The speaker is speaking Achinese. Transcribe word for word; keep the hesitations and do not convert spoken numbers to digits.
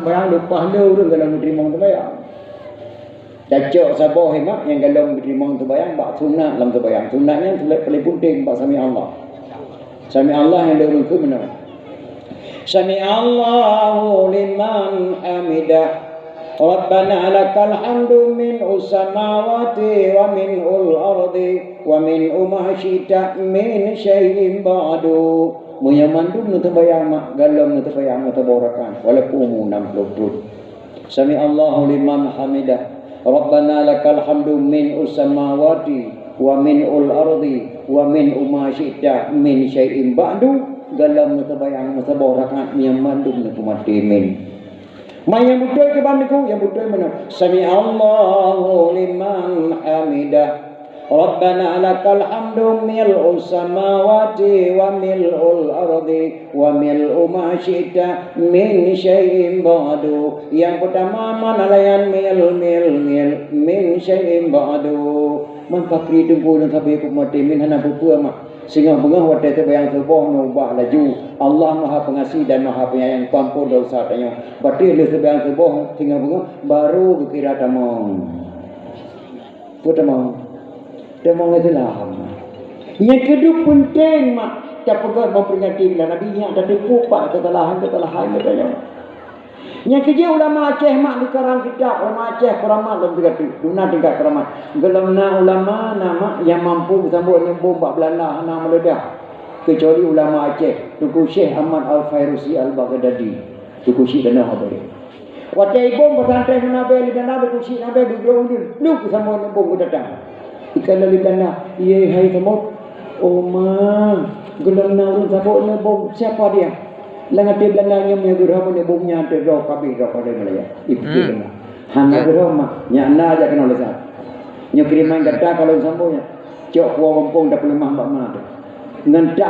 Seumbahyang leupah le ureueng gohlom geuteurimong seumbahyang. Tacok saboh imak nyang gohlom geuteurimong seumbahyang bak sunat lam seumbahyang. Sunat nyan paling penting bak sami Allah. Sami Allah nyang le ureueng keu meunan. Sami Allahu liman hamidah. Rabbana lakal hamdu min samawati wa min ul ardi wa min ma syi'ta min syai'in ba'du. Meunyoe mandum neuseumayang mak, gohlom neuseumayang meusaboh rakaat, walaupun umu nam ploh thon. Sami Allahu liman hamidah. Rabbana lakal hamdu min samawati wa min ul ardi wa min ma syi'ta min syai'in ba'du. Gohlom neuseumayang meusaboh rakaat meunyoe mandum neupeumaté min. Man nyang beutôi keu ban neukheun, nyang beutôi meunan. Sami Allahu liman hamidah. Rabbana lakal hamdu mil'us samawati wa mil'ul ardi wa mil'u ma syi'ta min syai'in ba'du. Nyang peutama man alayan mil, mil, mil, min syai'in ba'du. Man pakri teungku nyang sabe peumaté min hana peue-peue mak. Singoh beungoh watée teubayang suboh neuubah laju. Allah Maha Pengasih dan Maha Penyayang, peuampon desya tanyoe. Watée lheueh teubayang suboh singoh beungoh, barô geukira tamong. Peue tamong? Tamong Islam. Nyang keudua peunteng mak, tapeugah memperingati bulan Nabi nyan, tateupeue pat keusalahan-keusalahan geutanyoe. Nyang keujeuet ulama Aceh mak geukarang kitab, ulama Aceh keuramat lom sigoe teuk, dum na tingkat keuramat. Gohlom na ulama na mak nyang mampu geusambot aneuk bom bak Belanda hana meuleudah. Keucuali ulama Aceh, Teungku Syekh Ahmad Al-Fairusi Al-Baghdadi, Teungku Syik Danoh Abée. Watée ibom pesantren Nabi di Belanda, Teungku Syik Nabi geujok uneun, lheueh geusambot aneuk bom geudatang. Ikalon lé Belanda, "Ye hai Samot." "Oh ma, gohlom na ureueng sambot aneuk bom, siapa dia?" Lam até Belanda nyoe meunyoe geurhom aneuk bom nyan teudroe kabeh droe pada Malaya. Ipike Belanda. Hana geurhom mak, nyak na jak keunoe lé sa. Nyoe kiriman gata kalon sambot nyan. Cok puwoe gampông tapeuleumah bak ma teuh. Ngon tak